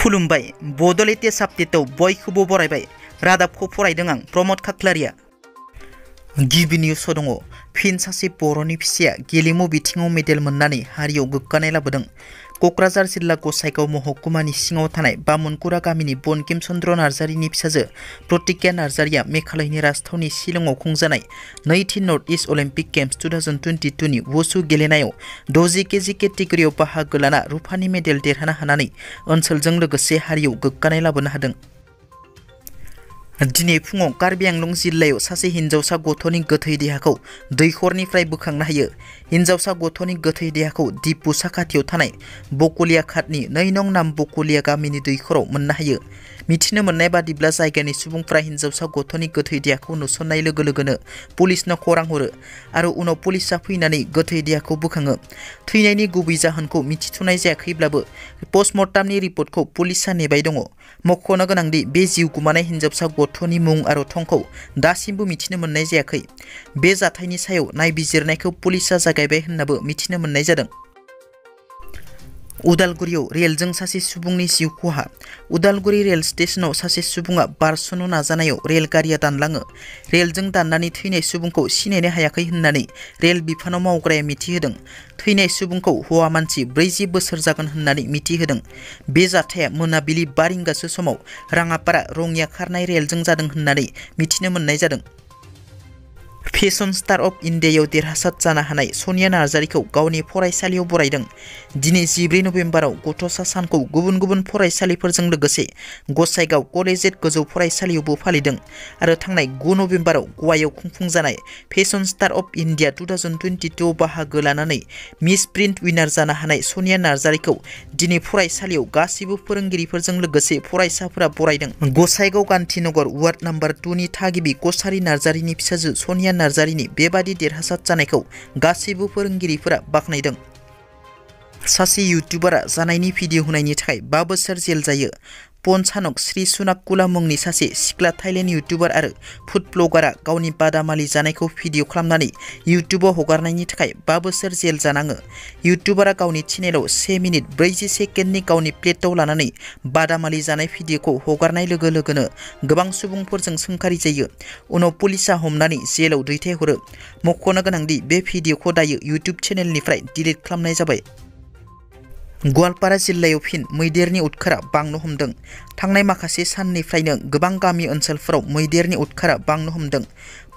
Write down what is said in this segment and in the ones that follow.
खुलुमबाय बड' लेटेस्ट आपडेटआव बयखौबो बरायबाय रादाबखौ फरायदों आं प्रमद खाख्लारिया। गिबि निउसआव दङ फिन सासे बर'नि फिसाया गेलेमु बिथिङाव मेडेल मोननानै हारियाव गोग्गानाय लाबोदों। क'क्राझार जिल्ला गसाइगाव महकुमानि सिङाव थानाय बामुनकुरा गामिनि बंकिम चन्द्र नार्जारिनि फिसाजो प्रतिज्ञा नार्जारिया मेघालयनि राजथावनि शिलंआव खुंजानाय नैथि नर्थ इस्ट अलिम्पिक गेम्स 2022 नि वुसु गेलेनायाव 60 केजि केटेगरियाव बाहागो लाना रुफानि मेडेल देरहानो हानानै ओनसोलजों लोगोसे हारियाव गोग्गानाय लाबोनो हादों। दिनै फुङाव कार्बि आंलं जिल्लायाव सासे हिनजावसा गथ'नि गोथै देहाखौ दैखरनिफ्राय बोखांनो हायो। हिनजावसा गथ'नि गोथै देहाखौ दिपु साखाथियाव थानाय बकलिया घाटनि 2 नं नाम बकलिया गामिनि दैखराव मोननो हायो। मिथिनो मोननाय बादिब्ला जायगानि सुबुंफ्रा हिनजावसा गथ'नि गोथै देहाखौ नुसननाय लोगो लोगोनो पुलिसनो खौरां हरो आरो उनाव पुलिसा फैनानै गोथै देहाखौ बोखाङो। थैनायनि गुबै जाहोनखौ मिथिथ'नाय जायाखैब्लाबो पस्टमर्टामनि रिपर्टखौ पुलिसा नेबाय दङ। मख'नो गोनांदि बे जिउ गोमानाय हिनजावसा गथ'नि मुं आरो थंखौ दासिमबो मिथिनो मोननाय जायाखै। बे जाथायनि सायाव नायबिजिरनायखौ पुलिसा जागायबाय होननाबो मिथिनो मोननाय जादों। उदालगुरियाव रेलजों सासे सुबुंनि जिउ खहा। उदालगुरि रेल स्टेशनाव सासे सुबुङा बारस'नो नाजानायाव रेलगारिया दानलाङो। रेलजों दाननानै थैनाय सुबुंखौ सिनायनो हायाखै होननानै रेल बिफानाव मावग्राया मिथिहोदों। थैनाय सुबुंखौ हौवा मानसि 40 बोसोर जागोन होननानै मिथिहोदों। बे जाथाया मोनाबिलि 5 रिंगासो समाव राङापारा रङिया खारनाय रेलजों जादों होननानै मिथिनो मोननाय जादों। फेशन स्टार अफ इन्डियायाव देरहासार जानो हानाय सनिया नार्जारिखौ गावनि फरायसालियाव बरायदों। दिनै 14 नभेम्बराव गथ'सा सानखौ गुबुन गुबुन फरायसालिफोरजों लोगोसे गसाइगाव कलेजियेट गोजौ फरायसालियावबो फालिदों आरो थांनाय 9 नभेम्बराव गवायाव खुंफुंजानाय फेशन स्टार अफ इन्डिया 2022 आव बाहागो लानानै मिस प्रिन्ट उइनार जानो हानाय सनिया नार्जारिखौ दिनै फरायसालियाव गासिबो फोरोंगिरिफोरजों लोगोसे फरायसाफोरा बरायदों। गसाइगाव गान्धीनगर वार्ड नम्बर 2 नि थागिबि कसारी नार्जारिनि फिसाजो सनिया नार्जारिनि बेबादि देरहासार जानायखौ गासैबो फोरोंगिरिफोरा बाख्नायदों। सासे इउटुबारा जानायनि भिडिअ होनायनि थाखाय 5 बोसोर जेल जायो। पनचानक श्री सुनाकुला मुंनि सासे सिख्ला थाइलेन्ड इउटुबार आरो फुड ब्लगारा गावनि बादामालि जानायखौ भिडिअ खालामनानै इउटुबाव हगारनायनि थाखाय 5 बोसोर जेल जानाङो। इउटुबारा गावनि चेनेलाव 1 मिनिट 40 सेकेन्डनि गावनि प्लेटआव लानानै बादामालि जानाय भिडिअखौ हगारनाय लोगो लोगोनो गोबां सुबुंफोरजों सोंखारि जायो। उनाव पुलिसा हमनानै जेलाव दैथायहरो। मख'नो गोनांदि बे भिडिअखौ दायो इउटुब चेनेलनिफ्राय डिलिट खालामनाय जाबाय। गवालपारा जिल्लायाव फिन मैदेरनि उदखारा बांनो हमदों। थांनाय माखासे साननिफ्रायनो गोबां गामि ओनसोलफोराव मैदेरनि उदखारा बांनो हमदों।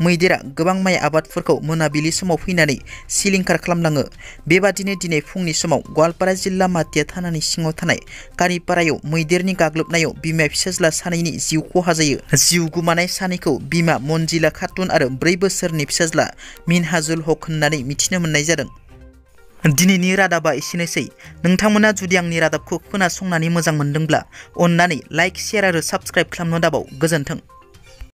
मैदेरा गोबां माइ आबादफोरखौ मोनाबिलि समाव फैनानै सिलिंखार खालामलाङो। बेबादिनो दिनै फुंनि समाव गवालपारा जिल्ला मातिया थानानि सिङाव थानाय कारिपारायाव मैदेरनि गाग्लोबनायाव बिमा फिसाज्ला सानैनि जिउ खहा जायो। जिउ गोमानाय सानैखौ बिमा मनजिला खातुन आरो 4 बोसोरनि फिसाज्ला मिनहाजुल हक होननानै मिथिनो मोननाय जादों। दिनैनि रादाबा एसेनोसै। नोंथांमोना जुदि आंनि रादाबखौ खोनासंनानै मोजां मोनदोंब्ला अन्नानै लाइक, शेयार आरो साबस्क्राइब खालामनो दाबाव। गोजोन्थों।